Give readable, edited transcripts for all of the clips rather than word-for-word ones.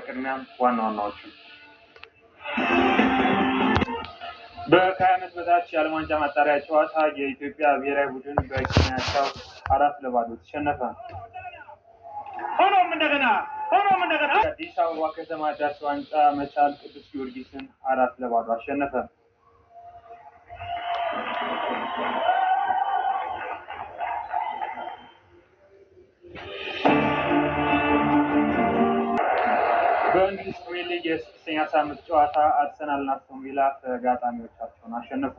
በቅድሚያም ዋና ዋናዎቹ በ20 ዓመት በታች የዓለም ዋንጫ ማጣሪያ ጨዋታ የኢትዮጵያ ብሔራዊ ቡድን በኬንያ አቻው 4-0 ተሸነፈ። ሆኖም እንደገና የአዲስ አበባ ከተማ ህዳሴ ዋንጫ መቻል ቅዱስ ጊዮርጊስን 4-0 አሸነፈ። በእንግሊዝ ፕሪሚየር ሊግ የስድስተኛ ሳምንት ጨዋታ አርሰናልና አስቶን ቪላ ተጋጣሚዎቻቸውን አሸነፉ።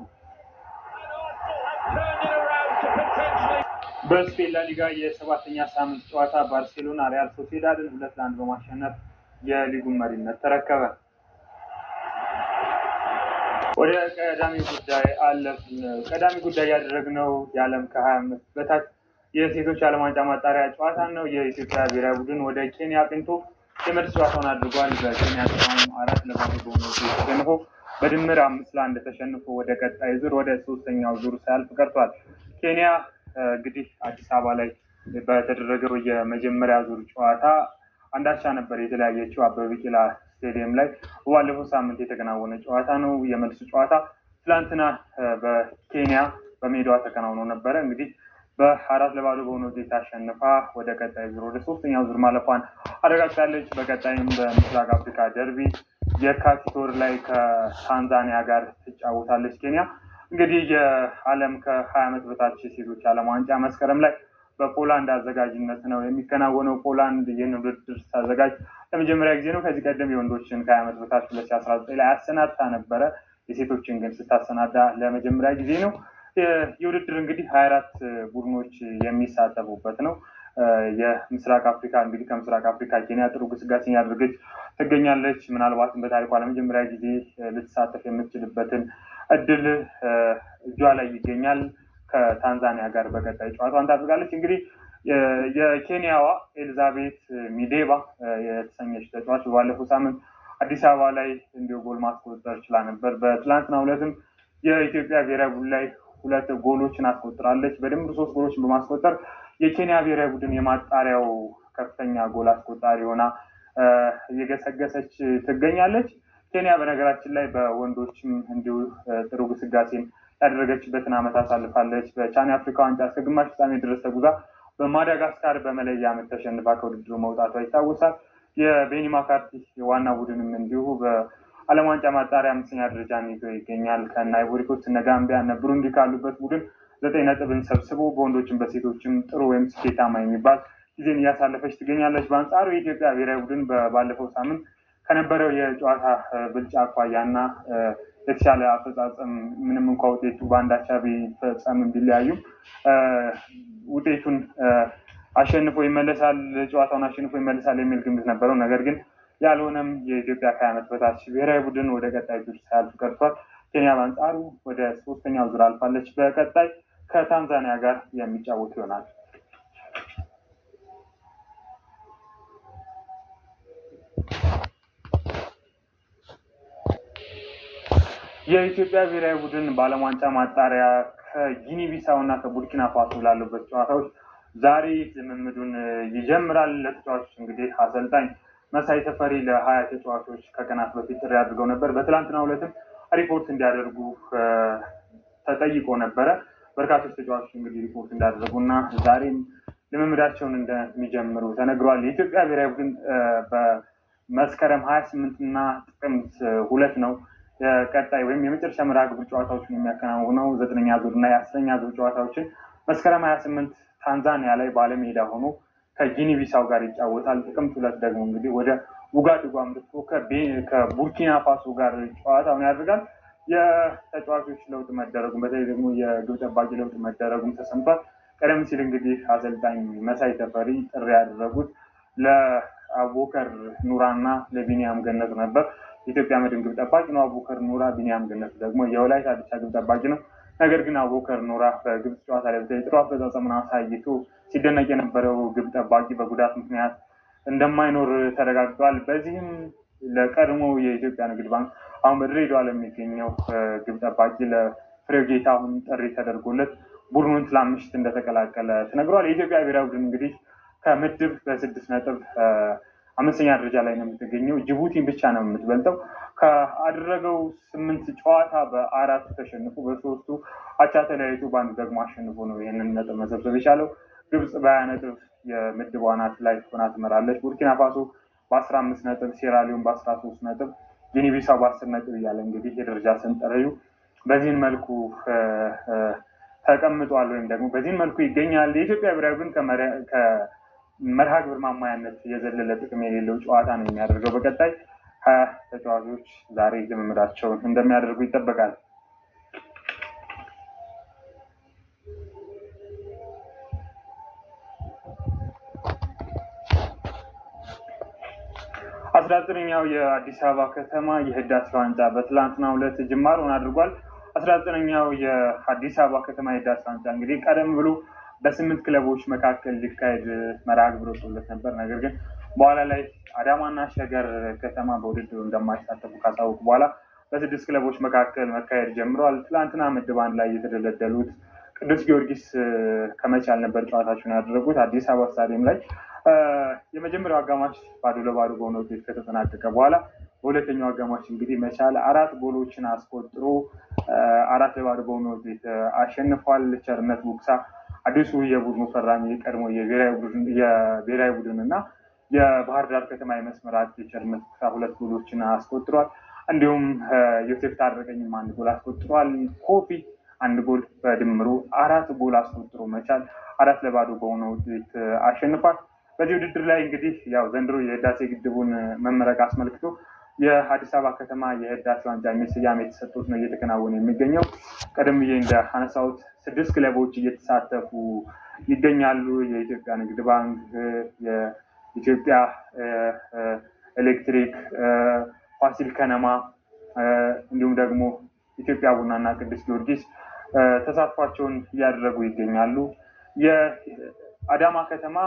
በስፔን ላሊጋ የሰባተኛ ሳምንት ጨዋታ ባርሴሎና ሪያል ሶሲዳድን 2-1 በማሸነፍ የሊጉን መሪነት ተረከበ። ወደ ቀዳሚ ጉዳይ አለፍን። ቀዳሚ ጉዳይ ያደረግነው የዓለም ከ25 በታች የሴቶች የዓለም ዋንጫ ማጣሪያ ጨዋታ ነው። የኢትዮጵያ ብሔራዊ ቡድን ወደ ኬንያ አቅንቶ የመልስ ጨዋታውን አድርጓል። በኬንያ አቻውም 4-0 በሆነ ውጤት ተሸንፎ በድምር 5-1 ተሸንፎ ወደ ቀጣይ ዙር ወደ ሶስተኛው ዙር ሳያልፍ ቀርቷል። ኬንያ እንግዲህ አዲስ አበባ ላይ በተደረገው የመጀመሪያ ዙር ጨዋታ አንድ አቻ ነበር የተለያየችው አበበ ቢቂላ ስቴዲየም ላይ ባለፈው ሳምንት የተከናወነ ጨዋታ ነው። የመልሱ ጨዋታ ትላንትና በኬንያ በሜዳዋ ተከናውኖ ነበረ። እንግዲህ በ4-0 በሆነ ውጤት አሸንፋ ወደ ቀጣይ ዙር ወደ ሶስተኛው ዙር ማለፏን አረጋግጣለች። በቀጣይም በምስራቅ አፍሪካ ደርቢ የካቲት ወር ላይ ከታንዛኒያ ጋር ትጫወታለች። ኬንያ እንግዲህ የዓለም ከ20 ዓመት በታች የሴቶች ዓለም ዋንጫ መስከረም ላይ በፖላንድ አዘጋጅነት ነው የሚከናወነው። ፖላንድ ይህን ውድድር ስታዘጋጅ ለመጀመሪያ ጊዜ ነው። ከዚህ ቀደም የወንዶችን ከ20 ዓመት በታች 2019 ላይ አሰናድታ ነበረ። የሴቶችን ግን ስታሰናዳ ለመጀመሪያ ጊዜ ነው። የውድድር እንግዲህ 24 ቡድኖች የሚሳተፉበት ነው። የምስራቅ አፍሪካ እንግዲህ ከምስራቅ አፍሪካ ኬንያ ጥሩ ግስጋሴን ያደረገች ትገኛለች። ምናልባትም በታሪኳ ለመጀመሪያ ጊዜ ልትሳተፍ የምትችልበትን እድል እጇ ላይ ይገኛል። ከታንዛኒያ ጋር በቀጣይ ጨዋታዋን ታደርጋለች። እንግዲህ የኬንያዋ ኤልዛቤት ሚዴባ የተሰኘች ተጫዋች ባለፈው ሳምንት አዲስ አበባ ላይ እንዲሁ ጎል ማስቆጠር ችላ ነበር። በትላንትናው ዕለትም የኢትዮጵያ ብሔራዊ ቡድን ላይ 2 ጎሎችን አስቆጥራለች። በድምሩ 3 ጎሎችን በማስቆጠር የኬንያ ብሔራዊ ቡድን የማጣሪያው ከፍተኛ ጎል አስቆጣሪ ሆና እየገሰገሰች ትገኛለች። ኬንያ በነገራችን ላይ በወንዶችም እንዲሁ ጥሩ ግስጋሴን ያደረገችበትን ዓመት አሳልፋለች። በቻን አፍሪካ ዋንጫ እስከ ግማሽ ፍጻሜ ድረስ ተጉዛ በማዳጋስካር በመለያ ምት ተሸንፋ ከውድድሩ መውጣቷ ይታወሳል። የቤኒ ማካርቲ ዋና ቡድንም እንዲሁ በዓለም ዋንጫ ማጣሪያ 5ኛ ደረጃን ይዞ ይገኛል። ከነ አይቮሪ ኮስት፣ እነ ጋምቢያ፣ እነ ብሩንዲ ካሉበት ቡድን 9 ነጥብን ሰብስቦ በወንዶችም በሴቶችም ጥሩ ወይም ስኬታማ የሚባል ጊዜን እያሳለፈች ትገኛለች። በአንጻሩ የኢትዮጵያ ብሔራዊ ቡድን ባለፈው ሳምንት ከነበረው የጨዋታ ብልጫ አኳያና የተሻለ አፈጻጸም ምንም እንኳን ውጤቱ በአንድ አቻ ቢፈጸምም ቢለያዩም ውጤቱን አሸንፎ ይመለሳል፣ ጨዋታውን አሸንፎ ይመለሳል የሚል ግምት ነበረው። ነገር ግን ያልሆነም የኢትዮጵያ ከ20 ዓመት በታች ብሔራዊ ቡድን ወደ ቀጣይ ዙር ሳያልፍ ቀርቷል። ኬንያ በአንጻሩ ወደ ሶስተኛው ዙር አልፋለች። በቀጣይ ከታንዛኒያ ጋር የሚጫወቱ ይሆናል። የኢትዮጵያ ብሔራዊ ቡድን በዓለም ዋንጫ ማጣሪያ ከጊኒ ቢሳው እና ከቡርኪና ፋሶ ላሉበት ጨዋታዎች ዛሬ ልምምዱን ይጀምራል። ለተጫዋቾች እንግዲህ አሰልጣኝ መሳይ ተፈሪ ለ20 ተጫዋቾች ከቀናት በፊት ጥሪ አድርገው ነበር። በትላንትናው ዕለትም ሪፖርት እንዲያደርጉ ተጠይቆ ነበረ። በርካቶች ተጫዋቾች እንግዲህ ሪፖርት እንዳደረጉና ዛሬም ልምምዳቸውን እንደሚጀምሩ ተነግሯል። የኢትዮጵያ ብሔራዊ ቡድን በመስከረም 28 እና ጥቅምት 2 ነው የቀጣይ ወይም የመጨረሻ መርሃ ግብር ጨዋታዎችን የሚያከናውነው። 9ኛ ዙር እና የ10ኛ ዙር ጨዋታዎችን መስከረም 28 ታንዛኒያ ላይ ባለሜዳ ሆኖ ከጊኒ ቢሳው ጋር ይጫወታል። ጥቅምት 2 ደግሞ እንግዲህ ወደ ኡጋዱጉ አምርቶ ከቡርኪና ፋሶ ጋር ጨዋታውን ያደርጋል። የተጫዋቾች ለውጥ መደረጉም በተለይ ደግሞ የግብ ጠባቂ ለውጥ መደረጉም ተሰምቷል። ቀደም ሲል እንግዲህ አሰልጣኝ መሳይ ተፈሪ ጥሪ ያደረጉት ለአቡበከር ኑራና ለቢኒያም ገነቱ ነበር። የኢትዮጵያ መድን ግብ ጠባቂ ነው አቡበከር ኑራ፣ ቢኒያም ገነቱ ደግሞ የወላይታ ዲቻ ግብ ጠባቂ ነው። ነገር ግን አቡበከር ኑራ በግብጽ ጨዋታ ላይ በተለይ ጥሩ አፈጻጸሙን አሳይቶ ሲደነቅ የነበረው ግብ ጠባቂ በጉዳት ምክንያት እንደማይኖር ተረጋግጧል። በዚህም ለቀድሞ የኢትዮጵያ ንግድ ባንክ አሁን በድሬዳዋ ለሚገኘው ግብ ጠባቂ ለፍሬው ጌታሁን ጥሪ ተደርጎለት ቡድኑን ትላንት ምሽት እንደተቀላቀለ ተነግሯል። የኢትዮጵያ ብሔራዊ ቡድን እንግዲህ ከምድብ በ6 ነጥብ 5ኛ ደረጃ ላይ ነው የምትገኘው። ጅቡቲን ብቻ ነው የምትበልጠው። ካደረገው 8 ጨዋታ በ4 ተሸንፎ በ3ቱ አቻ ተለያይቶ በአንዱ ደግሞ አሸንፎ ነው ይህንን ነጥብ መሰብሰብ የቻለው። ግብጽ በ20 ነጥብ የምድቧ አናት ላይ ሆና ትመራለች። ቡርኪና ፋሶ በ15 ነጥብ፣ ሴራሊዮን በ13 ነጥብ፣ ጊኒ ቢሳው በ10 ነጥብ እያለ እንግዲህ የደረጃ ሰንጠረዡ በዚህን መልኩ ተቀምጧል ወይም ደግሞ በዚህን መልኩ ይገኛል። የኢትዮጵያ ብሔራዊ ቡድን ከመርሃ ግብር ማሟያነት የዘለለ ጥቅም የሌለው ጨዋታ ነው የሚያደርገው። በቀጣይ 20 ተጫዋቾች ዛሬ ልምምዳቸውን እንደሚያደርጉ ይጠበቃል። አስራ ዘጠነኛው የአዲስ አበባ ከተማ የህዳሴ ዋንጫ በትላንትናው ዕለት ጅማሮን አድርጓል። 19ኛው የአዲስ አበባ ከተማ የህዳሴ ዋንጫ እንግዲህ ቀደም ብሎ በ8 ክለቦች መካከል ሊካሄድ መርሃ ግብር ወጥቶለት ነበር። ነገር ግን በኋላ ላይ አዳማና ሸገር ከተማ በውድድሩ እንደማይሳተፉ ካሳወቁ በኋላ በ6 ክለቦች መካከል መካሄድ ጀምሯል። ትላንትና ምድብ 1 ላይ የተደለደሉት ቅዱስ ጊዮርጊስ ከመቻል ነበር ጨዋታቸውን ያደረጉት። አዲስ አበባ ስታዲየም ላይ የመጀመሪያው አጋማሽ 0-0 በሆነ ውጤት ከተጠናቀቀ በኋላ በሁለተኛው አጋማሽ እንግዲህ መቻል 4 ጎሎችን አስቆጥሮ 4-0 በሆነ ውጤት አሸንፏል። ቸርነት ጉግሳ አዲሱ የቡድኑ ፈራሚ የቀድሞ የብሔራዊ ቡድን እና የባህር ዳር ከተማ የመስመር አጥቂ ቸርነት ጉግሳ 2 ጎሎችን አስቆጥሯል። እንዲሁም ዮሴፍ ታረቀኝም 1 ጎል አስቆጥሯል። ኮፊ 1 ጎል በድምሩ 4 ጎል አስቆጥሮ መቻል 4-0 በሆነ ውጤት አሸንፏል። በዚህ ውድድር ላይ እንግዲህ ያው ዘንድሮ የህዳሴ ግድቡን መመረቅ አስመልክቶ የአዲስ አበባ ከተማ የህዳሴ ዋንጫ የሚል ስያሜ የተሰጥቶት ነው እየተከናወነ የሚገኘው። ቀደም ብዬ እንዳነሳሁት 6 ክለቦች እየተሳተፉ ይገኛሉ። የኢትዮጵያ ንግድ ባንክ፣ የኢትዮጵያ ኤሌክትሪክ፣ ፋሲል ከነማ እንዲሁም ደግሞ ኢትዮጵያ ቡናና ቅዱስ ጊዮርጊስ ተሳትፏቸውን እያደረጉ ይገኛሉ። የአዳማ ከተማ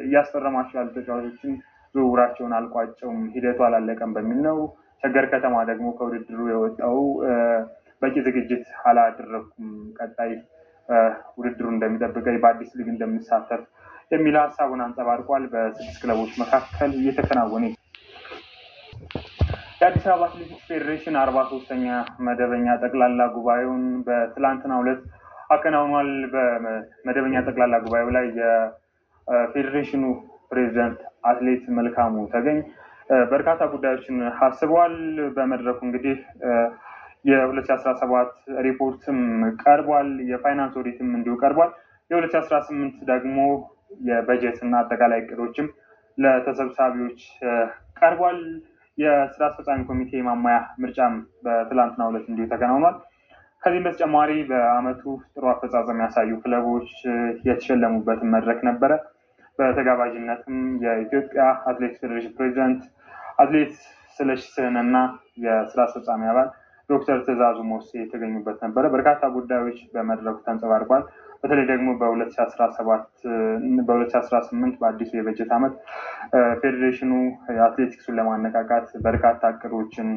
እያስፈረማቸው ያሉ ተጫዋቾችን ዝውውራቸውን አልቋጨውም፣ ሂደቱ አላለቀም በሚል ነው። ሸገር ከተማ ደግሞ ከውድድሩ የወጣው በቂ ዝግጅት አላደረኩም፣ ቀጣይ ውድድሩ እንደሚጠብቀኝ በአዲስ ሊግ እንደምሳተፍ የሚል ሀሳቡን አንጸባርቋል። በ6 ክለቦች መካከል እየተከናወነ የአዲስ አበባ አትሌቲክስ ፌዴሬሽን 43ኛ መደበኛ ጠቅላላ ጉባኤውን በትላንትናው ዕለት አከናውኗል። በመደበኛ ጠቅላላ ጉባኤው ላይ የፌዴሬሽኑ ፕሬዝዳንት አትሌት መልካሙ ተገኝ በርካታ ጉዳዮችን አስበዋል። በመድረኩ እንግዲህ የ2017 ሪፖርትም ቀርቧል። የፋይናንስ ኦዲትም እንዲሁ ቀርቧል። የ2018 ደግሞ የበጀት እና አጠቃላይ እቅዶችም ለተሰብሳቢዎች ቀርቧል። የስራ አስፈጻሚ ኮሚቴ ማሟያ ምርጫም በትላንትናው ዕለት እንዲሁ ተከናውኗል። ከዚህም በተጨማሪ በአመቱ ጥሩ አፈጻጸም ያሳዩ ክለቦች የተሸለሙበት መድረክ ነበረ። በተጋባዥነትም የኢትዮጵያ አትሌቲክስ ፌዴሬሽን ፕሬዝዳንት አትሌት ስለሺ ስህንና የስራ አስፈጻሚ አባል ዶክተር ትዕዛዙ ሞሴ የተገኙበት ነበረ። በርካታ ጉዳዮች በመድረኩ ተንጸባርቋል። በተለይ ደግሞ በ2017 በ2018 በአዲሱ የበጀት ዓመት ፌዴሬሽኑ አትሌቲክሱን ለማነቃቃት በርካታ እቅዶችን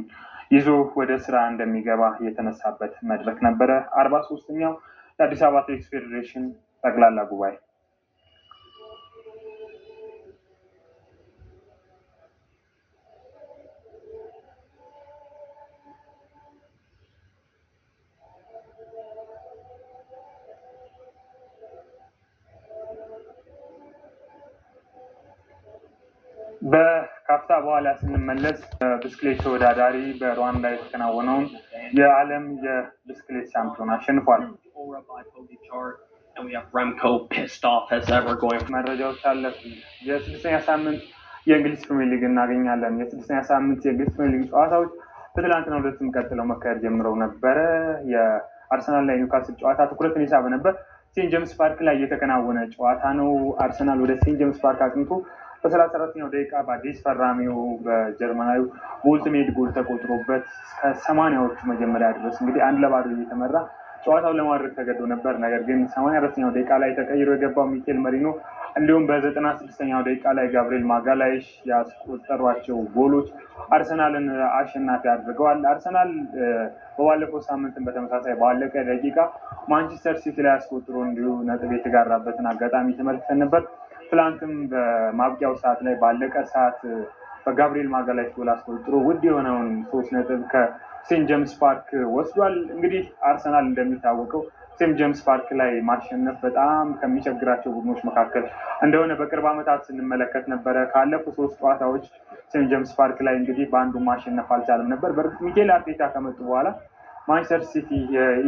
ይዞ ወደ ስራ እንደሚገባ የተነሳበት መድረክ ነበረ። 43ኛው የአዲስ አበባ አትሌቲክስ ፌዴሬሽን ጠቅላላ ጉባኤ። በካፍታ በኋላ ስንመለስ ብስክሌት ተወዳዳሪ በሩዋንዳ የተከናወነውን የዓለም የብስክሌት ሻምፒዮን አሸንፏል። Aura by Pogacar, and we have Remco pissed off as ever going መረጃዎች አለፉ። የስድስተኛ ሳምንት የእንግሊዝ ፕሪሚየር ሊግ እናገኛለን። የስድስተኛ ሳምንት የእንግሊዝ ፕሪሚየር ሊግ ጨዋታዎች በትላንትናው ዕለትም ቀጥለው መካሄድ ጀምረው ነበረ። የአርሰናል እና የኒውካስል ጨዋታ ትኩረትን የሳበ ነበር። ሴንት ጄምስ ፓርክ ላይ የተከናወነ ጨዋታ ነው። አርሰናል ወደ ሴንት ጄምስ ፓርክ አቅንቶ በ34ኛው ደቂቃ በአዲስ ፈራሚው በጀርመናዊው ቮልትሜድ ጎል ተቆጥሮበት እስከ 80ዎቹ መጀመሪያ ድረስ እንግዲህ 1-0 እየተመራ ጨዋታውን ለማድረግ ተገዶ ነበር። ነገር ግን 84ኛው ደቂቃ ላይ ተቀይሮ የገባው ሚኬል መሪኖ እንዲሁም በ96ኛው ደቂቃ ላይ ጋብሪኤል ማጋላይሽ ያስቆጠሯቸው ጎሎች አርሰናልን አሸናፊ አድርገዋል። አርሰናል በባለፈው ሳምንትም በተመሳሳይ ባለቀ ደቂቃ ማንቸስተር ሲቲ ላይ አስቆጥሮ እንዲሁ ነጥብ የተጋራበትን አጋጣሚ ተመልክተን ነበር። ትላንትም በማብቂያው ሰዓት ላይ ባለቀ ሰዓት በጋብሪኤል ማጋሌሽ ጎል አስቆጥሮ ውድ የሆነውን 3 ነጥብ ከሴንት ጄምስ ፓርክ ወስዷል። እንግዲህ አርሰናል እንደሚታወቀው ሴንት ጄምስ ፓርክ ላይ ማሸነፍ በጣም ከሚቸግራቸው ቡድኖች መካከል እንደሆነ በቅርብ ዓመታት ስንመለከት ነበረ። ካለፉ ሶስት ጨዋታዎች ሴንት ጄምስ ፓርክ ላይ እንግዲህ በአንዱ ማሸነፍ አልቻለም ነበር። በእርግጥ ሚኬል አርቴታ ከመጡ በኋላ ማንቸስተር ሲቲ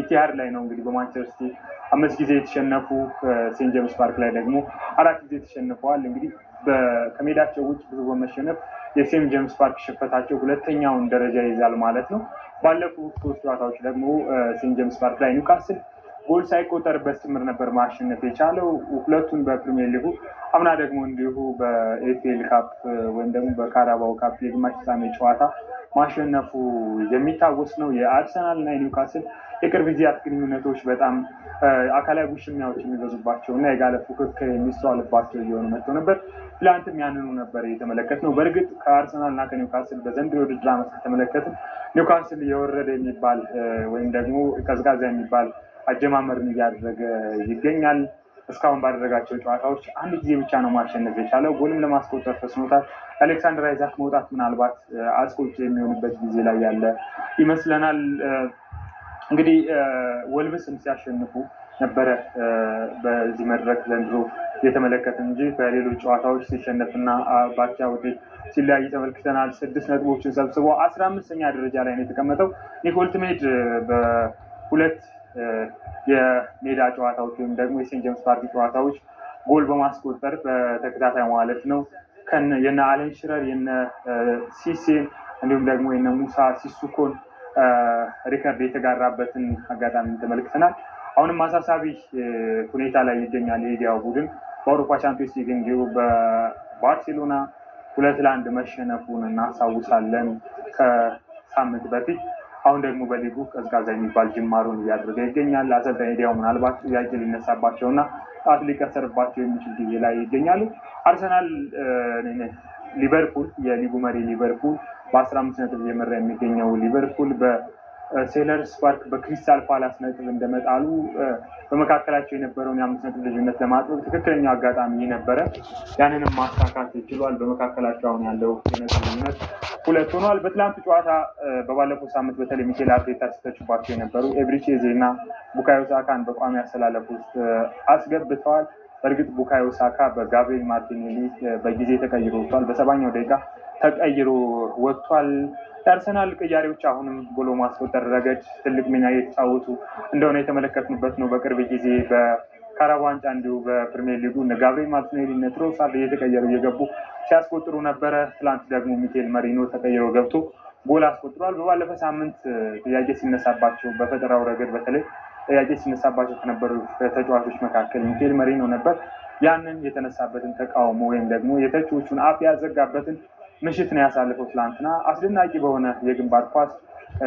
ኢቲሃድ ላይ ነው እንግዲህ በማንቸስተር ሲቲ አምስት ጊዜ የተሸነፉ፣ ሴንት ጄምስ ፓርክ ላይ ደግሞ አራት ጊዜ ተሸንፈዋል። እንግዲህ ከሜዳቸው ውጭ ብዙ በመሸነፍ የሴንት ጄምስ ፓርክ ሽንፈታቸው ሁለተኛውን ደረጃ ይይዛል ማለት ነው። ባለፉት ሶስት ጨዋታዎች ደግሞ ሴንት ጄምስ ፓርክ ላይ ኒውካስል ጎል ሳይቆጠርበት ጭምር ነበር ማሸነፍ የቻለው፣ ሁለቱን በፕሪሚየር ሊጉ፣ አምና ደግሞ እንዲሁ በኤፍኤል ካፕ ወይም ደግሞ በካራባው ካፕ የግማሽ ፍጻሜ ጨዋታ ማሸነፉ የሚታወስ ነው። የአርሰናል እና የኒውካስል የቅርብ ጊዜያት ግንኙነቶች በጣም አካላዊ ጉሽሚያዎች የሚበዙባቸው እና የጋለ ፉክክር የሚስተዋልባቸው እየሆኑ መጥተው ነበር። ትላንትም ያንኑ ነበር የተመለከትነው። በእርግጥ ከአርሰናል እና ከኒውካስል በዘንድሮ የውድድር ዓመት ከተመለከትን ኒውካስል የወረደ የሚባል ወይም ደግሞ ቀዝቃዛ የሚባል አጀማመርን እያደረገ ይገኛል። እስካሁን ባደረጋቸው ጨዋታዎች አንድ ጊዜ ብቻ ነው ማሸነፍ የቻለው። ጎልም ለማስቆጠር ተስኖታል። አሌክሳንደር አይዛክ መውጣት ምናልባት አስቆጪ የሚሆንበት ጊዜ ላይ ያለ ይመስለናል። እንግዲህ ወልቭስን ሲያሸንፉ ነበረ በዚህ መድረክ ዘንድሮ እየተመለከትን እንጂ በሌሎች ጨዋታዎች ሲሸነፍና በአቻ ውጤት ሲለያይ ተመልክተናል። 6 ነጥቦችን ሰብስቦ 15ኛ ደረጃ ላይ ነው የተቀመጠው። ኒክ ቮልትሜድ በሁለት የሜዳ ጨዋታዎች ወይም ደግሞ የሴንት ጄምስ ፓርክ ጨዋታዎች ጎል በማስቆጠር በተከታታይ ማለት ነው የነ አለን ሽረር፣ የነ ሲሴን እንዲሁም ደግሞ የነ ሙሳ ሲሱኮን ሪከርድ የተጋራበትን አጋጣሚ ተመልክተናል። አሁንም አሳሳቢ ሁኔታ ላይ ይገኛል የኤዲ ሃው ቡድን። በአውሮፓ ቻምፒዮንስ ሊግ እንዲሁ በባርሴሎና 2-1 መሸነፉን እናስታውሳለን ከሳምንት በፊት። አሁን ደግሞ በሊጉ ቀዝቃዛ የሚባል ጅማሮን እያደረገ ይገኛል። አሰልጣኝ ኤዲ ሃው ምናልባት ጥያቄ ሊነሳባቸው እና ጣት ሊቀሰርባቸው የሚችል ጊዜ ላይ ይገኛሉ። አርሰናል ሊቨርፑል፣ የሊጉ መሪ ሊቨርፑል፣ በ15 ነጥብ እየመራ የሚገኘው ሊቨርፑል በሴልኸርስት ፓርክ በክሪስታል ፓላስ ነጥብ እንደመጣሉ በመካከላቸው የነበረውን የ5 ነጥብ ልዩነት ለማጥበብ ትክክለኛው አጋጣሚ ነበረ። ያንንም ማሳካት ችሏል። በመካከላቸው አሁን ያለው የነጥብ ልዩነት 2 ሆኗል። በትላንቱ ጨዋታ በባለፈው ሳምንት በተለይ ሚኬል አርቴታ ሲተቹባቸው የነበሩ ኤብሪቼ ኤዜ እና ቡካዮ ሳካን በቋሚ አሰላለፍ ውስጥ አስገብተዋል። በእርግጥ ቡካዮ ሳካ በጋብሪኤል ማርቲኔሊ በጊዜ ተቀይሮ ወጥቷል። በ70ኛው ደቂቃ ተቀይሮ ወጥቷል። የአርሰናል ቅያሬዎች አሁንም ጎል ማስቆጠር ረገድ ትልቅ ሚና እየተጫወቱ እንደሆነ የተመለከትንበት ነው። በቅርብ ጊዜ በካራባኦ ዋንጫ እንዲሁ በፕሪሚየር ሊጉ እነ ጋብሪኤል ማርቲኔሊ፣ እነ ትሮሳርድ እየተቀየሩ እየገቡ ሲያስቆጥሩ ነበረ። ትላንት ደግሞ ሚኬል መሪኖ ተቀይሮ ገብቶ ጎል አስቆጥሯል። በባለፈ ሳምንት ጥያቄ ሲነሳባቸው፣ በፈጠራው ረገድ በተለይ ጥያቄ ሲነሳባቸው ከነበሩ ተጫዋቾች መካከል ሚኬል መሪኖ ነበር። ያንን የተነሳበትን ተቃውሞ ወይም ደግሞ የተቺዎቹን አፍ ያዘጋበትን ምሽት ነው ያሳለፈው። ትላንትና አስደናቂ በሆነ የግንባር ኳስ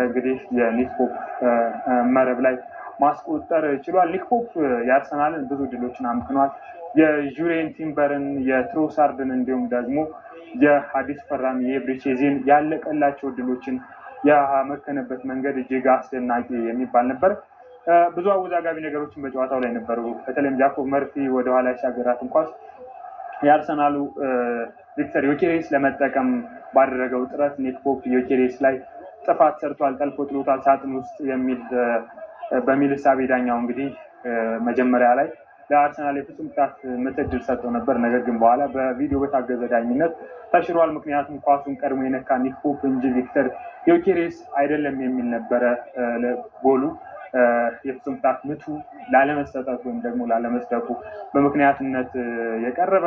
እንግዲህ የኒክ ፖፕ መረብ ላይ ማስቆጠር ችሏል። ኒክ ፖፕ የአርሰናልን ብዙ ድሎችን አምክኗል። የጁሪየን ቲምበርን፣ የትሮሳርድን እንዲሁም ደግሞ የአዲስ ፈራሚ የኤብሪቼ ኤዜን ያለቀላቸው ድሎችን ያመከነበት መንገድ እጅግ አስደናቂ የሚባል ነበር። ብዙ አወዛጋቢ ነገሮችን በጨዋታው ላይ ነበሩ። በተለይም ጃኮብ መርፊ ወደኋላ ያሻገራትን ኳስ የአርሰናሉ ቪክተር ዮኬሬስ ለመጠቀም ባደረገው ጥረት ኒክ ፖፕ ዮኬሬስ ላይ ጥፋት ሰርቷል፣ ጠልፎ ጥሎታል ሳጥን ውስጥ በሚል እሳቤ ዳኛው እንግዲህ መጀመሪያ ላይ ለአርሰናል የፍጹም ቅጣት ምት ዕድል ሰጥተው ነበር። ነገር ግን በኋላ በቪዲዮ በታገዘ ዳኝነት ተሽሯል። ምክንያቱም ኳሱን ቀድሞ የነካ ኒክ ፖፕ እንጂ ቪክተር ዮኬሬስ አይደለም የሚል ነበረ። ጎሉ የፍጹም ቅጣት ምቱ ላለመሰጠቱ ወይም ደግሞ ላለመጽደቁ በምክንያትነት የቀረበ።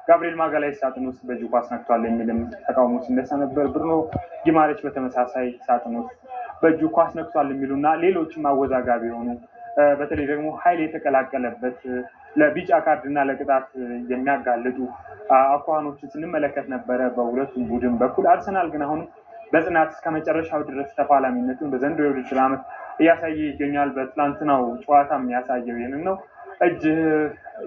ጋብሪኤል ማጋሌስ ሳጥን ውስጥ በእጁ ኳስ ነክቷል የሚልም ተቃውሞ ሲነሳ ነበር። ብሩኖ ጊማሬስ በተመሳሳይ ሳጥን ውስጥ በእጁ ኳስ ነክቷል የሚሉ እና ሌሎችም አወዛጋቢ የሆኑ፣ በተለይ ደግሞ ኃይል የተቀላቀለበት ለቢጫ ካርድ እና ለቅጣት የሚያጋልጡ አኳኋኖችን ስንመለከት ነበረ በሁለቱም ቡድን በኩል። አርሰናል ግን አሁንም በጽናት እስከ መጨረሻው ድረስ ተፋላሚነቱን በዘንድሮ የውድድር ዓመት እያሳየ ይገኛል። በትላንትናው ጨዋታ የሚያሳየው ይህንን ነው። እጅ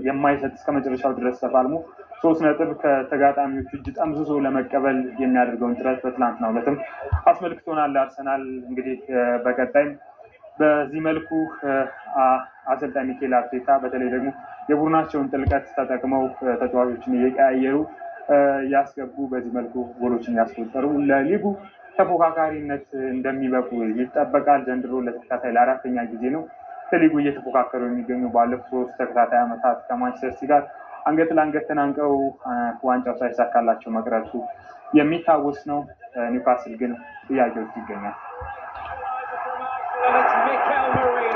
የማይሰጥ፣ እስከ መጨረሻው ድረስ ተፋልሞ 3 ነጥብ ከተጋጣሚዎቹ እጅ ጠምዝዞ ለመቀበል የሚያደርገውን ጥረት በትላንትናው ዕለትም አስመልክቶናል። አርሰናል እንግዲህ በቀጣይም በዚህ መልኩ አሰልጣኝ ሚኬል አርቴታ በተለይ ደግሞ የቡድናቸውን ጥልቀት ተጠቅመው ተጫዋቾችን እየቀያየሩ ያስገቡ፣ በዚህ መልኩ ጎሎችን ያስቆጠሩ ለሊጉ ተፎካካሪነት እንደሚበቁ ይጠበቃል። ዘንድሮ ለተከታታይ ለአራተኛ ጊዜ ነው ለሊጉ እየተፎካከሩ የሚገኙ። ባለፉት 3 ተከታታይ ዓመታት ከማንቸስተር ሲቲ ጋር አንገት ለአንገት ተናንቀው ዋንጫው ሳይሳካላቸው መቅረቱ የሚታወስ ነው። ኒውካስል ግን ጥያቄ ውስጥ ይገኛል።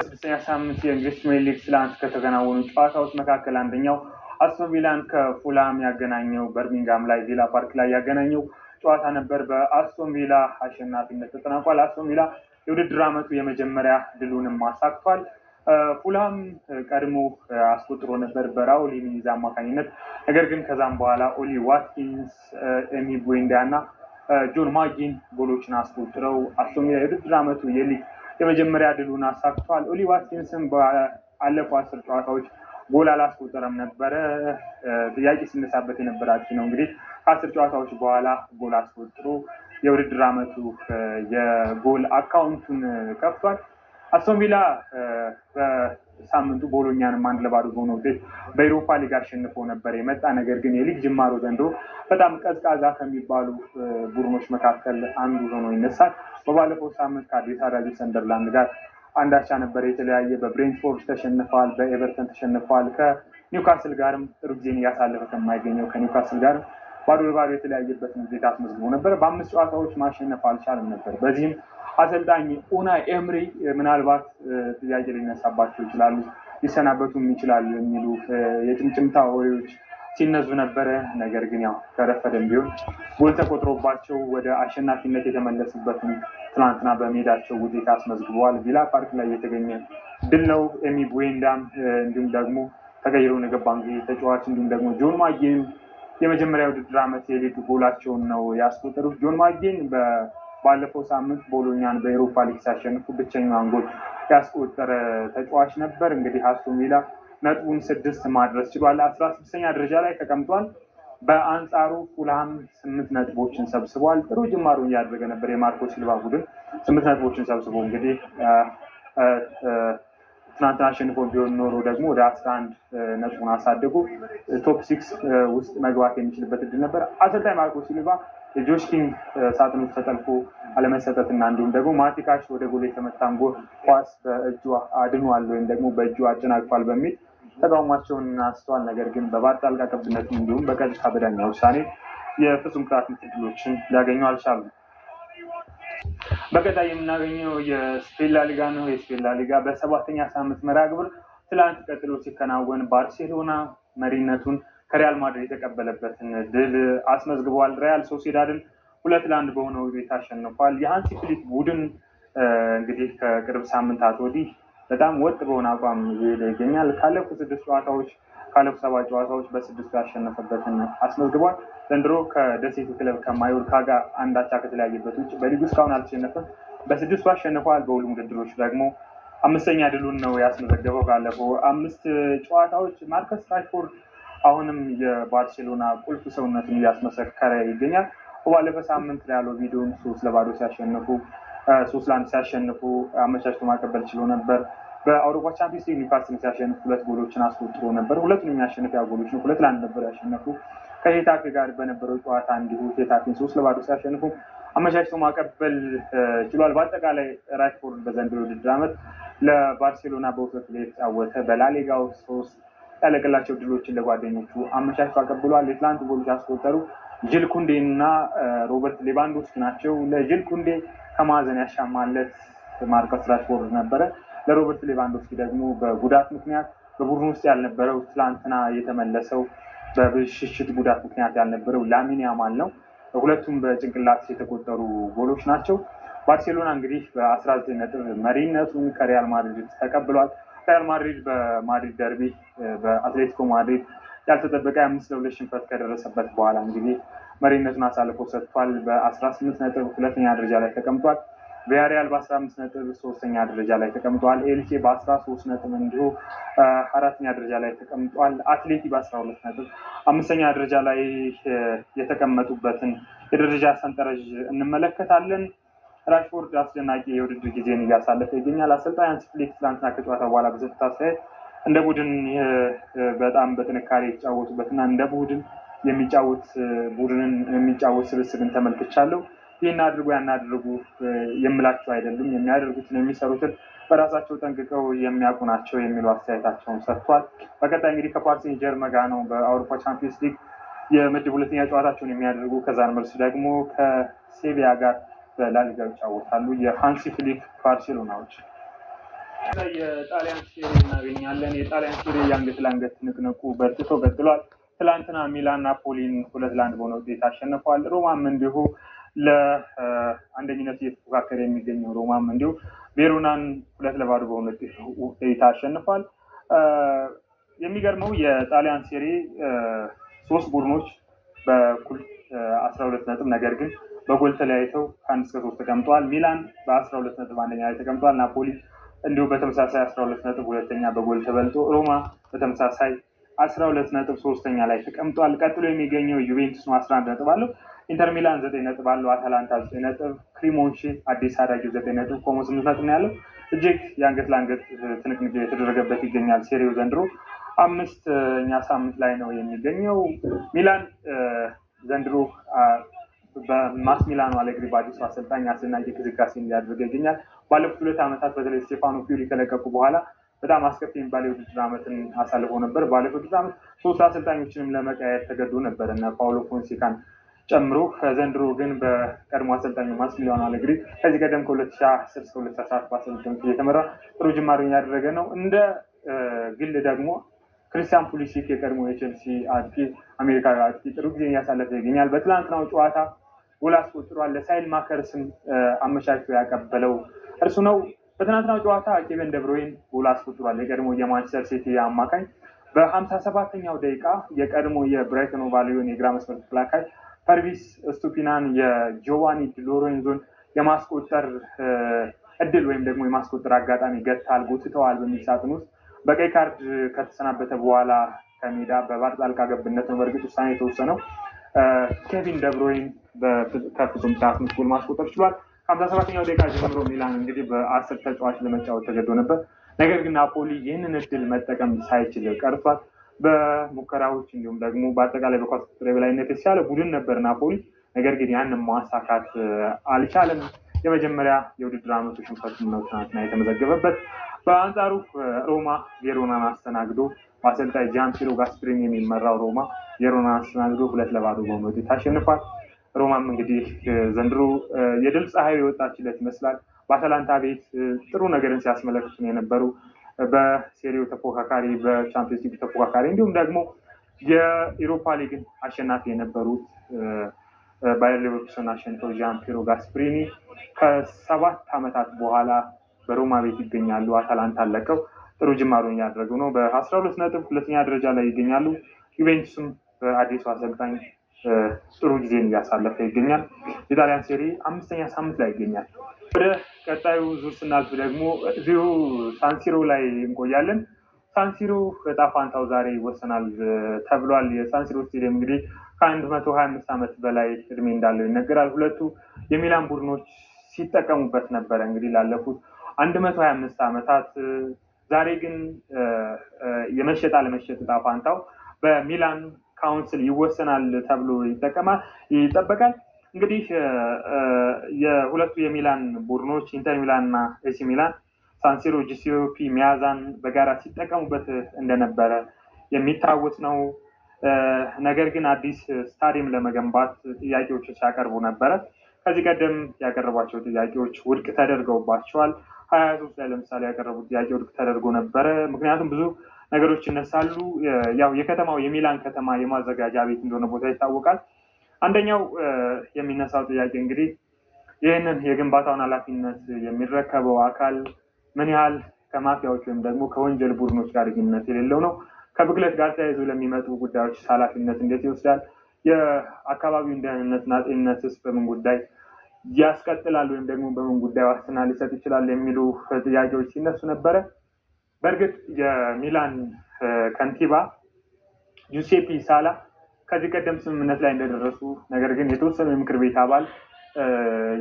6ኛ ሳምንት የእንግሊዝ ፕሪሚየር ሊግ ትላንት ከተከናወኑ ጨዋታዎች መካከል አንደኛው አስቶን ቪላን ከፉልሃም ያገናኘው በርሚንግሃም ላይ ቪላ ፓርክ ላይ ያገናኘው ጨዋታ ነበር። በአስቶን ቪላ አሸናፊነት ተጠናቋል። አስቶን ቪላ የውድድር ዓመቱ የመጀመሪያ ድሉንም አሳክቷል። ፉልሃም ቀድሞ አስቆጥሮ ነበር በራውል ሂሜኔዝ አማካኝነት። ነገር ግን ከዛም በኋላ ኦሊ ዋትኪንስ፣ ኤሚ ቡዌንዲያ እና ጆን ማጊን ጎሎችን አስቆጥረው አስቶን ቪላ የውድድር ዓመቱ የሊግ የመጀመሪያ ድሉን አሳክቷል። ኦሊ ዋትኪንስም ባለፈው 10 ጨዋታዎች ጎል አላስቆጠረም ነበረ። ጥያቄ ሲነሳበት የነበረ አጥቂ ነው። እንግዲህ ከ10 ጨዋታዎች በኋላ ጎል አስቆጥሮ የውድድር ዓመቱ የጎል አካውንቱን ከፍቷል። አስቶን ቪላ በሳምንቱ ቦሎኛንም 1-2 በሆነ ውጤት በዩሮፓ ሊግ አሸንፎ ነበር የመጣ። ነገር ግን የሊግ ጅማሮ ዘንድሮ በጣም ቀዝቃዛ ከሚባሉ ቡድኖች መካከል አንዱ ሆኖ ይነሳል። በባለፈው ሳምንት ከአዲስ አዳጊ ሰንደርላንድ ጋር 1-አቻ ነበር የተለያየ። በብሬንትፎርድ ተሸንፈዋል፣ በኤቨርተን ተሸንፈዋል። ከኒውካስል ጋርም ጥሩ ጊዜን እያሳለፈ ከማይገኘው ከኒውካስል ጋርም 2-2 የተለያየበትን ውጤት አስመዝግቦ ነበር። በ5 ጨዋታዎች ማሸነፍ አልቻለም ነበር። በዚህም አሰልጣኝ ኡናይ ኤምሪ ምናልባት ጥያቄ ሊነሳባቸው ይችላሉ፣ ሊሰናበቱም ይችላሉ የሚሉ የጭምጭምታ ወሬዎች ሲነዙ ነበረ። ነገር ግን ያው ከረፈደም ቢሆን ጎል ተቆጥሮባቸው ወደ አሸናፊነት የተመለሱበትን ትናንትና በሜዳቸው ውጤት አስመዝግበዋል። ቪላ ፓርክ ላይ የተገኘ ድል ነው። ኤሚ ቡዌንዳም እንዲሁም ደግሞ ተቀይሮ የገባ ተጫዋች እንዲሁም ደግሞ ጆን ማጊን የመጀመሪያ ውድድር ዓመት የሊግ ጎላቸውን ነው ያስቆጠሩት። ጆን ማጊን ባለፈው ሳምንት ቦሎኛን በኤሮፓ ሊግ ሲያሸንፉ ብቸኛዋን ጎል ያስቆጠረ ተጫዋች ነበር። እንግዲህ አስቶን ቪላ ነጥቡን 6 ማድረስ ችሏል። 16ኛ ደረጃ ላይ ተቀምጧል። በአንጻሩ ፉልሃም 8 ነጥቦችን ሰብስቧል። ጥሩ ጅማሮ እያደረገ ነበር የማርኮ ሲልቫ ቡድን 8 ነጥቦችን ሰብስቦ እንግዲህ ትናንትና አሸንፎ ቢሆን ኖሮ ደግሞ ወደ 11 ነጥቡን አሳድጎ top 6 ውስጥ መግባት የሚችልበት እድል ነበር። አሰልጣኝ ማርኮ ሲልቫ የጆሽ ኪንግ ሳጥን ውስጥ ተጠልፎ አለመሰጠትና እንዲሁም ደግሞ ማቲካሽ ወደ ጎል የተመታን ጎል ኳስ በእጁ አድኗል ወይም ደግሞ በእጁ አጨናግፏል በሚል ተቃውሟቸውን አንስተዋል። ነገር ግን በቫር ጣልቃ ገብነት እንዲሁም በቀጥታ በዳኛ ውሳኔ የፍጹም ቅጣት ምት እድሎችን ሊያገኙ አልቻሉም። በቀጣይ የምናገኘው የስፔን ላሊጋ ነው። የስፔን ላሊጋ በ7ኛ ሳምንት መርሃ ግብር ትላንት ቀጥሎ ሲከናወን ባርሴሎና መሪነቱን ከሪያል ማድሪድ የተቀበለበትን ድል አስመዝግቧል። ሪያል ሶሲዳድን 2-1 በሆነ ውጤት አሸንፏል። የሃንሲ ፍሊክ ቡድን እንግዲህ ከቅርብ ሳምንታት ወዲህ በጣም ወጥ በሆነ አቋም እየሄደ ይገኛል። ካለፉት 6 ጨዋታዎች ካለፉት 7 ጨዋታዎች በ6 ያሸነፈበትን አስመዝግቧል። ዘንድሮ ከደሴቱ ክለብ ከማዮርካ ጋር 1-አቻ ከተለያየበት ውጭ በሊጉ እስካሁን አልተሸነፈም። በ6 አሸንፏል። በሁሉም ውድድሮች ደግሞ 5ኛ ድሉን ነው ያስመዘገበው። ካለፈው 5 ጨዋታዎች ማርከስ ራሽፎርድ አሁንም የባርሴሎና ቁልፍ ሰውነቱን እያስመሰከረ ይገኛል። ባለፈው ሳምንት ሪያል ኦቪዶን 3-2 ሲያሸንፉ 3-1 ሲያሸንፉ አመቻችቶ ማቀበል ችሎ ነበር። በአውሮፓ ቻምፒየንስ ሊግ ኒውካስልን ሲያሸንፍ 2 ጎሎችን አስቆጥሮ ነበር። ሁለቱንም የሚያሸንፍ ያው ጎሎች ነው። 2-1 ነበር ያሸነፉ። ከሄታፌ ጋር በነበረው ጨዋታ እንዲሁ ሄታፌን 3-2 ሲያሸንፉ አመቻችቶ ማቀበል ችሏል። በአጠቃላይ ራሽፎርድ በዘንድሮ ውድድር ዓመት ለባርሴሎና በውሰት ላይ የተጫወተ በላሊጋው 3 ያለቀላቸው ድሎችን ለጓደኞቹ አመቻችቶ አቀብሏል። የትላንቱ ጎሎች ያስቆጠሩ ጂል ኩንዴ እና ሮበርት ሌቫንዶስኪ ናቸው። ለጂል ኩንዴ ከማዕዘን ያሻማለት ማርከስ ራሽፎርድ ነበረ። ለሮበርት ሌቫንዶስኪ ደግሞ በጉዳት ምክንያት በቡድኑ ውስጥ ያልነበረው ትላንትና የተመለሰው በብሽሽት ጉዳት ምክንያት ያልነበረው ላሚን ያማል ነው። ሁለቱም በጭንቅላት የተቆጠሩ ጎሎች ናቸው። ባርሴሎና እንግዲህ በ19 ነጥብ መሪነቱን ከሪያል ማድሪድ ተቀብሏል። ሪያል ማድሪድ በማድሪድ ደርቢ በአትሌቲኮ ማድሪድ ያልተጠበቀ 5-2 ሽንፈት ከደረሰበት በኋላ እንግዲህ መሪነቱን አሳልፎ ሰጥቷል። በ18 ነጥብ ሁለተኛ ደረጃ ላይ ተቀምጧል። ቪያሪያል በ15 ነጥብ ሶስተኛ ደረጃ ላይ ተቀምጧል። ኤልቼ በ13 ነጥብ እንዲሁ አራተኛ ደረጃ ላይ ተቀምጧል። አትሌቲ በ12 ነጥብ አምስተኛ ደረጃ ላይ የተቀመጡበትን የደረጃ ሰንጠረዥ እንመለከታለን። ራሽፎርድ አስደናቂ የውድድር ጊዜን እያሳለፈ ይገኛል። አሰልጣኝ ሃንሲ ፍሊክ ትላንትና ከጨዋታ በኋላ በሰጡት አስተያየት እንደ ቡድን በጣም በጥንካሬ የተጫወቱበት እና እንደ ቡድን የሚጫወት ቡድንን የሚጫወት ስብስብን ተመልክቻለሁ። ይህን አድርጉ ያን አድርጉ የምላቸው አይደሉም፣ የሚያደርጉትን የሚሰሩትን በራሳቸው ጠንቅቀው የሚያውቁ ናቸው የሚሉ አስተያየታቸውን ሰጥቷል። በቀጣይ እንግዲህ ከፓሪ ሴን ጀርመን ጋር ነው በአውሮፓ ቻምፒየንስ ሊግ የምድብ ሁለተኛ ጨዋታቸውን የሚያደርጉ። ከዛን መልስ ደግሞ ከሴቪያ ጋር በላሊጋው ይጫወታሉ። የሃንሲ ፍሊክ ባርሴሎናዎች። የጣሊያን ሴሪ እናገኛለን። የጣሊያን ሴሪ የአንገት ለአንገት ትንቅንቁ በርትቶ ቀጥሏል። ትላንትና ሚላን ናፖሊን 2-1 በሆነ ውጤት አሸንፈዋል። ሮማም እንዲሁ ለአንደኝነት እየተፎካከረ የሚገኘው ሮማም እንዲሁ ቬሮናን 2-0 በሆነ ውጤት አሸንፏል። የሚገርመው የጣሊያን ሴሪ ሶስት ቡድኖች በእኩል 12 ነጥብ ነገር ግን በጎል ተለያይተው ከአንድ እስከ ሶስት ተቀምጠዋል። ሚላን በ12 ነጥብ አንደኛ ላይ ተቀምጠዋል። ናፖሊ እንዲሁ በተመሳሳይ 12 ነጥብ ሁለተኛ በጎል ተበልጦ፣ ሮማ በተመሳሳይ 12 ነጥብ ሶስተኛ ላይ ተቀምጧል። ቀጥሎ የሚገኘው ዩቬንቱስ ነው፣ 11 ነጥብ አለው። ኢንተር ሚላን 9 ነጥብ አለው። አታላንታ 9 ነጥብ፣ ክሪሞንሺ አዲስ አዳጊው 9 ነጥብ፣ ኮሞ 8 ነጥብ ነው ያለው። እጅግ የአንገት ለአንገት ትንቅንቅ የተደረገበት ይገኛል። ሴሪው ዘንድሮ አምስተኛ ሳምንት ላይ ነው የሚገኘው። ሚላን ዘንድሮ በማስሚላኖ አሌግሪ በአዲሱ አሰልጣኝ አስደናቂ እንቅስቃሴ እያደረገ ይገኛል። ባለፉት 2 ዓመታት በተለይ ስቴፋኖ ፒዮሊ ከለቀቁ በኋላ በጣም አስከፊ የሚባል የውድድር ዓመትን አሳልፎ ነበር። ባለፉት ውድድር ዓመት ሶስት አሰልጣኞችንም ለመቀያየር ተገዶ ነበር እና ፓውሎ ፎንሴካን ጨምሮ። ዘንድሮ ግን በቀድሞ አሰልጣኙ ማስሚሊያኖ አሌግሪ ከዚህ ቀደም ከ2010 እስከ 2014 በአሰልጣኞች እየተመራ ጥሩ ጅማሬን ያደረገ ነው። እንደ ግል ደግሞ ክርስቲያን ፑሊሲክ የቀድሞ የቼልሲ አጥቂ፣ አሜሪካዊ አጥቂ ጥሩ ጊዜ እያሳለፈ ይገኛል። በትላንትናው ጨዋታ ጎል አስቆጥሯል። ለሳይል ማከርስም አመቻችቶ ያቀበለው እርሱ ነው። በትናንትናው ጨዋታ ኬቨን ደብሮይን ጎል አስቆጥሯል። የቀድሞ የማንቸስተር ሲቲ አማካኝ በ57ኛው ደቂቃ የቀድሞ የብራይተን ሆቭ አልቢዮን የግራ መስመር ተከላካይ ፐርቪስ ስቱፒናን የጆቫኒ ዲሎሬንዞን የማስቆጠር እድል ወይም ደግሞ የማስቆጠር አጋጣሚ ገታል፣ ጎትተዋል በሚል ሳጥን ውስጥ በቀይ ካርድ ከተሰናበተ በኋላ ከሜዳ በቫር ጣልቃ ገብነት ነው በእርግጥ ውሳኔ የተወሰነው። ኬቪን ደብሮይን ከፍጹም ቅጣት ምት ጎል ማስቆጠር ችሏል። ከ57ኛው ደቂቃ ጀምሮ ሚላን እንግዲህ በ10 ተጫዋች ለመጫወት ተገዶ ነበር። ነገር ግን ናፖሊ ይህንን እድል መጠቀም ሳይችል ቀርቷል። በሙከራዎች እንዲሁም ደግሞ በአጠቃላይ በኳስ ቁጥጥር የበላይነት የተሻለ ቡድን ነበር ናፖሊ። ነገር ግን ያንን ማሳካት አልቻለም። የመጀመሪያ የውድድር ዓመቱ ሽንፈቱን ነው ትናንትና የተመዘገበበት። በአንጻሩ ሮማ ቬሮናን አስተናግዶ በአሰልጣኝ ጃን ፒሮ ጋስፕሪኒ የሚመራው ሮማ ቬሮናን አስተናግዶ 2-0 በሆነ ውጤት አሸንፏል። ሮማም እንግዲህ ዘንድሮ የድል ፀሐዩ የወጣችለት ይመስላል። በአታላንታ ቤት ጥሩ ነገርን ሲያስመለክቱ ነው የነበሩ። በሴሪው ተፎካካሪ፣ በቻምፒየንስ ሊግ ተፎካካሪ እንዲሁም ደግሞ የኢሮፓ ሊግን አሸናፊ የነበሩት ባየር ሌቨርኩሰን አሸንተው ጃን ፒሮ ጋስፕሪኒ ከ7 ዓመታት በኋላ በሮማ ቤት ይገኛሉ። አታላንታ ለቀው ጥሩ ጅማሮን እያደረጉ ነው። በ12 ነጥብ ሁለተኛ ደረጃ ላይ ይገኛሉ። ዩቬንቱስም በአዲሱ አሰልጣኝ ጥሩ ጊዜን እያሳለፈ ይገኛል። የጣሊያን ሴሪ አምስተኛ ሳምንት ላይ ይገኛል። ወደ ቀጣዩ ዙር ስናልፍ ደግሞ እዚሁ ሳንሲሮ ላይ እንቆያለን። ሳንሲሮ እጣ ፋንታው ዛሬ ይወሰናል ተብሏል። የሳንሲሮ ስቴዲየም እንግዲህ ከ125 ዓመት በላይ እድሜ እንዳለው ይነገራል። ሁለቱ የሚላን ቡድኖች ሲጠቀሙበት ነበረ እንግዲህ ላለፉት 125 ዓመታት። ዛሬ ግን የመሸጥ አለመሸጥ እጣ ፋንታው በሚላን council ይወሰናል ተብሎ ይጠበቃል። እንግዲህ የሁለቱ የሚላን ቡድኖች ኢንተር ሚላን እና ኤሲ ሚላን ሳንሲሮ ጁሴፔ ሚያዛን በጋራ ሲጠቀሙበት እንደነበረ የሚታወስ ነው። ነገር ግን አዲስ ስታዲየም ለመገንባት ጥያቄዎች ሲያቀርቡ ነበረ። ከዚህ ቀደም ያቀረቧቸው ጥያቄዎች ውድቅ ተደርገውባቸዋል። 23 ላይ ለምሳሌ ያቀረቡት ጥያቄ ውድቅ ተደርጎ ነበረ። ምክንያቱም ብዙ ነገሮች ይነሳሉ። ያው የከተማው የሚላን ከተማ የማዘጋጃ ቤት እንደሆነ ቦታ ይታወቃል። አንደኛው የሚነሳው ጥያቄ እንግዲህ ይህንን የግንባታውን ኃላፊነት የሚረከበው አካል ምን ያህል ከማፊያዎች ወይም ደግሞ ከወንጀል ቡድኖች ጋር ግንኙነት የሌለው ነው? ከብክለት ጋር ተያይዞ ለሚመጡ ጉዳዮች ኃላፊነት እንዴት ይወስዳል? የአካባቢውን ደህንነትና ጤንነትስ በምን ጉዳይ ያስቀጥላል ወይም ደግሞ በምን ጉዳይ ዋስትና ሊሰጥ ይችላል የሚሉ ጥያቄዎች ሲነሱ ነበረ። በእርግጥ የሚላን ከንቲባ ጁሴፒ ሳላ ከዚህ ቀደም ስምምነት ላይ እንደደረሱ ነገር ግን የተወሰኑ የምክር ቤት አባል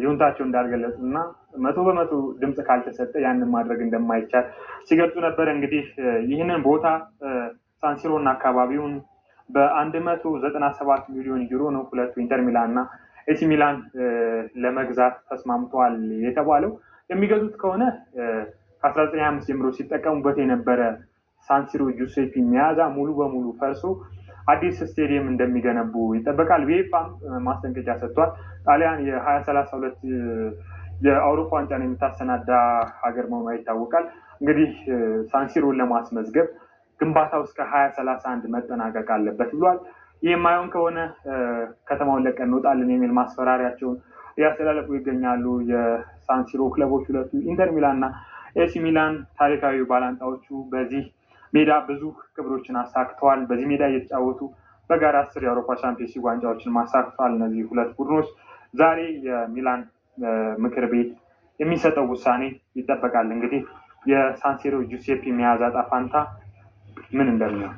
ይሁንታቸው እንዳልገለጹ እና 100% ድምፅ ካልተሰጠ ያንን ማድረግ እንደማይቻል ሲገልጹ ነበር። እንግዲህ ይህንን ቦታ ሳንሲሮ እና አካባቢውን በ197 ሚሊዮን ዩሮ ነው ሁለቱ ኢንተር ሚላን እና ኤሲ ሚላን ለመግዛት ተስማምተዋል የተባለው። የሚገዙት ከሆነ ከ1925 ጀምሮ ሲጠቀሙበት የነበረ ሳንሲሮ ጁሴፒ ሚያዛ ሙሉ በሙሉ ፈርሶ አዲስ ስቴዲየም እንደሚገነቡ ይጠበቃል። ዩኤፋም ማስጠንቀቂያ ሰጥቷል። ጣሊያን የ2032 የአውሮፓ ዋንጫን የምታሰናዳ ሀገር መሆኗ ይታወቃል። እንግዲህ ሳንሲሮን ለማስመዝገብ ግንባታው እስከ 2031 መጠናቀቅ አለበት ብሏል። ይህ የማይሆን ከሆነ ከተማውን ለቀን እንወጣለን የሚል ማስፈራሪያቸውን እያስተላለፉ ይገኛሉ። የሳንሲሮ ክለቦች ሁለቱ ኢንተር ሚላን እና ኤሲ ሚላን ታሪካዊ ባላንጣዎቹ በዚህ ሜዳ ብዙ ክብሮችን አሳክተዋል። በዚህ ሜዳ እየተጫወቱ በጋራ 10 የአውሮፓ ቻምፒየንስ ሊግ ዋንጫዎችን ማሳክተዋል። እነዚህ ሁለት ቡድኖች ዛሬ የሚላን ምክር ቤት የሚሰጠው ውሳኔ ይጠበቃል። እንግዲህ የሳንሲሮ ጁሴፒ ሚያዛ ዕጣ ፈንታ ምን እንደሚሆን።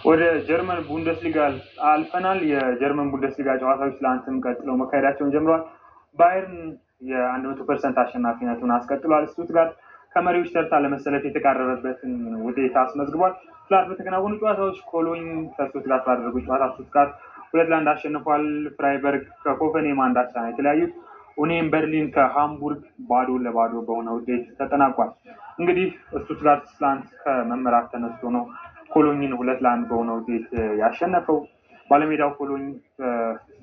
ወደ ጀርመን ቡንደስሊጋ አልፈናል። የጀርመን ቡንደስሊጋ ጨዋታዎች ትላንትም ቀጥለው መካሄዳቸውን ጀምረዋል። ባየርን የ100% አሸናፊነቱን አስቀጥሏል። ስቱትጋርት ከመሪዎች ተርታ ለመሰለፍ የተቃረበበትን ውጤት አስመዝግቧል። ትላንት በተከናወኑ ጨዋታዎች ኮሎኝ ከስቱትጋርት ባደረጉ ጨዋታ ስቱትጋርት 2-1 አሸንፏል። ፍራይበርግ ከሆፈንሃይም 1 አቻ ነው የተለያዩት። ኡኒየን በርሊን ከሃምቡርግ 2-2 በሆነ ውጤት ተጠናቋል። እንግዲህ ስቱትጋርት ትላንት ከመመራት ተነስቶ ነው ኮሎኝን 2-1 በሆነ ውጤት ያሸነፈው። ባለሜዳው ኮሎኝ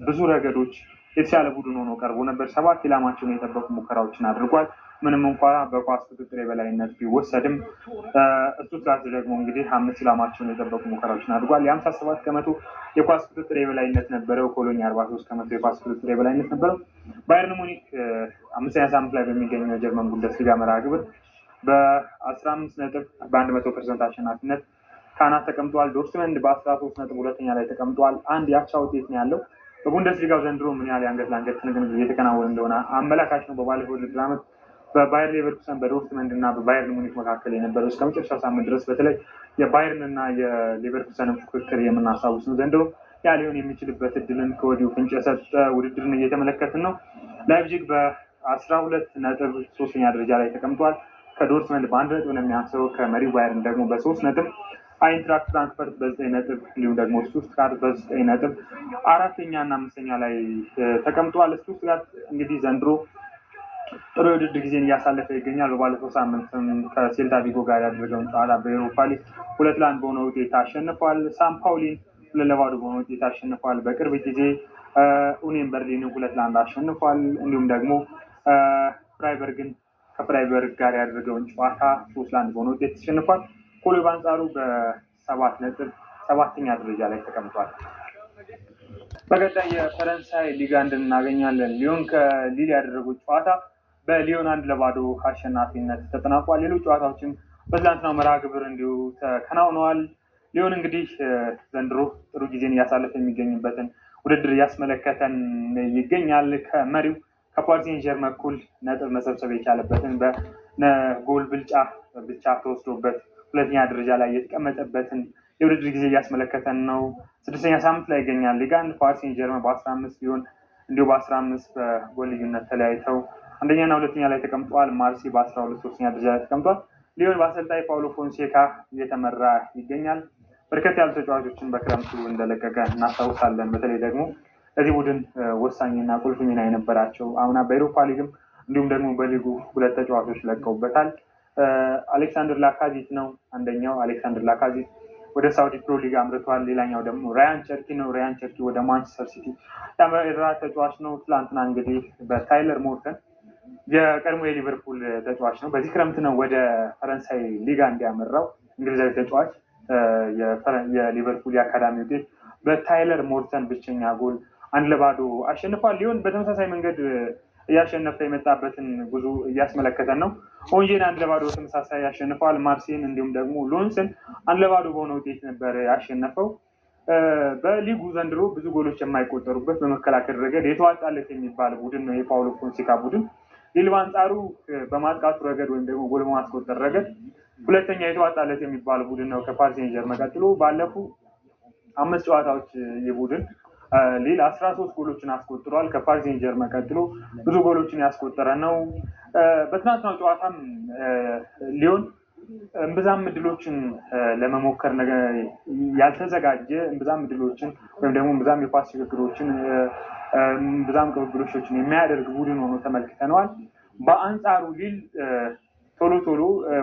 ብዙ ረገዶች የተሻለ ቡድን ሆኖ ቀርቦ ነበር። 7 ኢላማቸውን የጠበቁ ሙከራዎችን አድርጓል። ምንም እንኳ በኳስ ቁጥጥር የበላይነት ቢወሰድም ስቱትጋርት ደግሞ እንግዲህ 5 ኢላማቸውን የጠበቁ ሙከራዎችን አድርጓል። የ57% የኳስ ቁጥጥር የበላይነት ነበረው። ኮሎኝ 43% የኳስ ቁጥጥር የበላይነት ነበረው። ባየርን ሙኒክ 5ኛ ሳምንት ላይ በሚገኘው የጀርመን ቡንደስሊጋ መርሃ ግብር በ15 ነጥብ በ100% አሸናፊነት ካናት ተቀምጧል። ዶርትመንድ በ13 ነጥብ ሁለተኛ ላይ ተቀምጧል። አንድ የአቻ ውጤት ነው ያለው። በቡንደስሊጋው ዘንድሮ ምን ያህል የአንገት ለአንገት ትንቅንቅ እየተከናወነ እንደሆነ አመላካች ነው። በባለፈው ውድድር ዓመት በባየር ሌቨርኩሰን በዶርትመንድ እና በባየርን ሙኒክ መካከል የነበረው እስከ መጨረሻው ሳምንት ድረስ በተለይ የባየርን እና የሌቨርኩሰንን ፉክክር የምናስታውስ ነው። ዘንድሮ ያ ሊሆን የሚችልበት እድልን ከወዲሁ ፍንጭ የሰጠ ውድድርን እየተመለከትን ነው። ላይፕዚግ በ12 ነጥብ ሶስተኛ ደረጃ ላይ ተቀምጧል። ከዶርትመንድ በ1 ነጥብ ነው የሚያንሰው። ከመሪው ባየርን ደግሞ በ3 ነጥብ፣ አይንትራክት ፍራንክፈርት በ9 ነጥብ እንዲሁም ደግሞ ስቱትጋርት በ9 ነጥብ አራተኛ እና አምስተኛ ላይ ተቀምጧል። ስቱትጋርት እንግዲህ ዘንድሮ ጥሩ የውድድር ጊዜን እያሳለፈ ይገኛል። በባለፈው ሳምንትም ከሴልታ ቪጎ ጋር ያደረገውን ጨዋታ በኤሮፓ ሊግ 2-1 በሆነ ውጤት አሸንፏል። ሳን ፓውሊን 2-0 በሆነ ውጤት አሸንፏል። በቅርብ ጊዜ ኡኒየን በርሊንን 2-1 አሸንፏል። እንዲሁም ደግሞ ፍራይበርግን ከፍራይበርግ ጋር ያደረገውን ጨዋታ 3-1 በሆነ ውጤት ተሸንፏል። ኮሎ በአንጻሩ በ7 ነጥብ 7ኛ ደረጃ ላይ ተቀምጧል። በቀጣይ የፈረንሳይ ሊግ አንድን እናገኛለን። ሊዮን ከሊል ያደረጉት ጨዋታ በሊዮን 1-0 አሸናፊነት ተጠናቋል። ሌሎች ጨዋታዎችም በትላንትናው መርሃ ግብር እንዲሁ ተከናውነዋል። ሊዮን እንግዲህ ዘንድሮ ጥሩ ጊዜን እያሳለፈ የሚገኝበትን ውድድር እያስመለከተን ይገኛል። ከመሪው ከፓሪ ሴን ዠርመን እኩል ነጥብ መሰብሰብ የቻለበትን በጎል ብልጫ ብቻ ተወስዶበት ሁለተኛ ደረጃ ላይ የተቀመጠበትን የውድድር ጊዜ እያስመለከተን ነው። 6ኛ ሳምንት ላይ ይገኛል። ሊግ አንድ ፓሪ ሴን ዠርመን በ15 ሊዮን እንዲሁ በ15 በጎል ልዩነት ተለያይተው አንደኛና ሁለተኛ ላይ ተቀምጠዋል። ማርሴ በ12 ሶስተኛ ደረጃ ላይ ተቀምጧል። ሊዮን በአሰልጣኝ ፓውሎ ፎንሴካ እየተመራ ይገኛል። በርከት ያሉ ተጫዋቾችን በክረምቱ እንደለቀቀ እናስታውሳለን። በተለይ ደግሞ ለዚህ ቡድን ወሳኝና ቁልፍ ሚና የነበራቸው አምና በኤሮፓ ሊግም እንዲሁም ደግሞ በሊጉ 2 ተጫዋቾች ለቀውበታል። አሌክሳንደር ላካዚት ነው አንደኛው። አሌክሳንደር ላካዚት ወደ ሳውዲ ፕሮ ሊግ አምርቷል። ሌላኛው ደግሞ ራያን ቸርኪ ነው። ራያን ቸርኪ ወደ ማንቸስተር ሲቲ ያመራ ተጫዋች ነው። ትላንትና እንግዲህ በታይለር ሞርተን የቀድሞ የሊቨርፑል ተጫዋች ነው። በዚህ ክረምት ነው ወደ ፈረንሳይ ሊጋ እንዲያመራው እንግሊዛዊ ተጫዋች የሊቨርፑል የአካዳሚ ውጤት በታይለር ሞርተን ብቸኛ ጎል 1-0 አሸንፏል። ሊዮን በተመሳሳይ መንገድ እያሸነፈ የመጣበትን ጉዞ እያስመለከተን ነው። ኦንጄን 1-0 በተመሳሳይ ያሸንፈዋል። ማርሴን እንዲሁም ደግሞ ሎንስን 1-0 በሆነ ውጤት ነበር ያሸነፈው። በሊጉ ዘንድሮ ብዙ ጎሎች የማይቆጠሩበት በመከላከል ረገድ የተዋጣለት የሚባል ቡድን ነው የፓውሎ ፎንሴካ ቡድን። ሊል በአንጻሩ በማጥቃቱ ረገድ ወይም ደግሞ ጎል በማስቆጠር ረገድ ሁለተኛ የተዋጣለት የሚባል ቡድን ነው ከፓሪ ሴን ዠርመን ቀጥሎ። ባለፉ 5 ጨዋታዎች የቡድን ሊል 13 ጎሎችን አስቆጥሯል። ከፓሪስ ሴን ጀርመን ቀጥሎ ብዙ ጎሎችን ያስቆጠረ ነው። በትናንትናው ጨዋታም ሊዮን እምብዛም እድሎችን ለመሞከር ያልተዘጋጀ፣ እምብዛም እድሎችን ወይም ደግሞ እምብዛም የኳስ ሽግግሮችን፣ እምብዛም ቅብብሎሾችን የሚያደርግ ቡድን ሆኖ ተመልክተነዋል። በአንጻሩ ሊል ቶሎ ቶሎ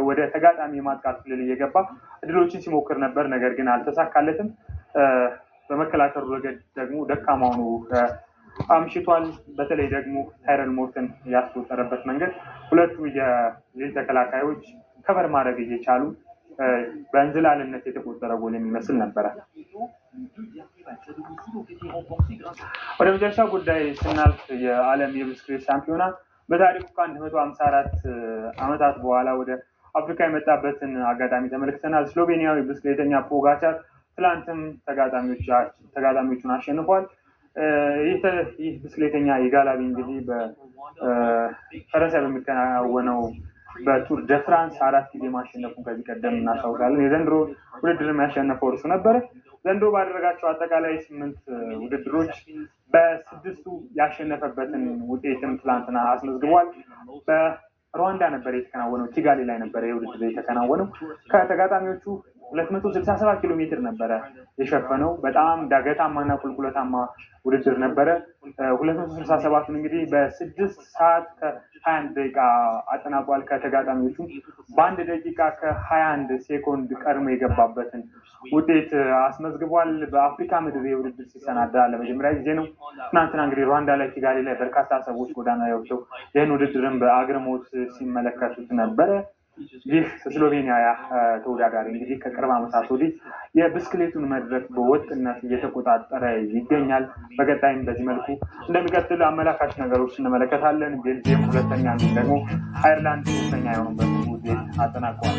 ወደ ተጋጣሚ የማጥቃት ክልል እየገባ እድሎችን ሲሞክር ነበር፣ ነገር ግን አልተሳካለትም። በመከላከሉ ረገድ ደግሞ ደካማ ሆኖ አምሽቷል። በተለይ ደግሞ ታይረል ሞርተን ያስቆጠረበት መንገድ ሁለቱ የሊል ተከላካዮች cover ማድረግ እየቻሉ በእንዝላልነት የተቆጠረ ጎል የሚመስል ነበረ። ወደ መጨረሻ ጉዳይ ስናልፍ የዓለም የብስክሌት ሻምፒዮና በታሪኩ ከ154 ዓመታት በኋላ ወደ አፍሪካ የመጣበትን አጋጣሚ ተመልክተናል። ስሎቬኒያዊ ብስክሌተኛ ፖጋቻር ትላንትም ተጋጣሚዎቹን አሸንፏል። ይህ ብስክሌተኛ የጋላቢ እንግዲህ በፈረንሳይ በሚከናወነው በቱር ደ ፍራንስ 4 ጊዜ ማሸነፉን ከዚህ ቀደም እናስታውሳለን። የዘንድሮ ውድድር ያሸነፈው እርሱ ነበረ። ዘንድሮ ባደረጋቸው አጠቃላይ 8 ውድድሮች በ6ቱ ያሸነፈበትን ውጤትም ትላንትና አስመዝግቧል። በሩዋንዳ ነበር የተከናወነው፣ ኪጋሊ ላይ ነበር የውድድር የተከናወነው። ከተጋጣሚዎቹ 267 ኪሎ ሜትር ነበረ የሸፈነው። በጣም ዳገታማና ቁልቁለታማ ውድድር ነበረ። 267 እንግዲህ በ6 ሰዓት ከ21 ደቂቃ አጠናቋል። ከተጋጣሚዎቹ በ1 ደቂቃ ከ21 ሴኮንድ ቀድሞ የገባበትን ውጤት አስመዝግቧል። በአፍሪካ ምድር የውድድር ሲሰናዳ ለመጀመሪያ ጊዜ ነው። ትናንትና እንግዲህ ሩዋንዳ ላይ ኪጋሊ ላይ በርካታ ሰዎች ጎዳና ላይ ወጥተው ይህን ውድድርን በአግርሞት ሲመለከቱት ነበረ። ይህ ስሎቬኒያ ተወዳዳሪ እንግዲህ ከቅርብ ዓመታት ወዲህ የብስክሌቱን መድረክ በወጥነት እየተቆጣጠረ ይገኛል። በቀጣይም በዚህ መልኩ እንደሚቀጥል አመላካች ነገሮች እንመለከታለን። ቤልጅየም 2ኛ እንዲሁም ደግሞ አይርላንድ 3ኛ የሆኑበት ውጤት አጠናቀዋል።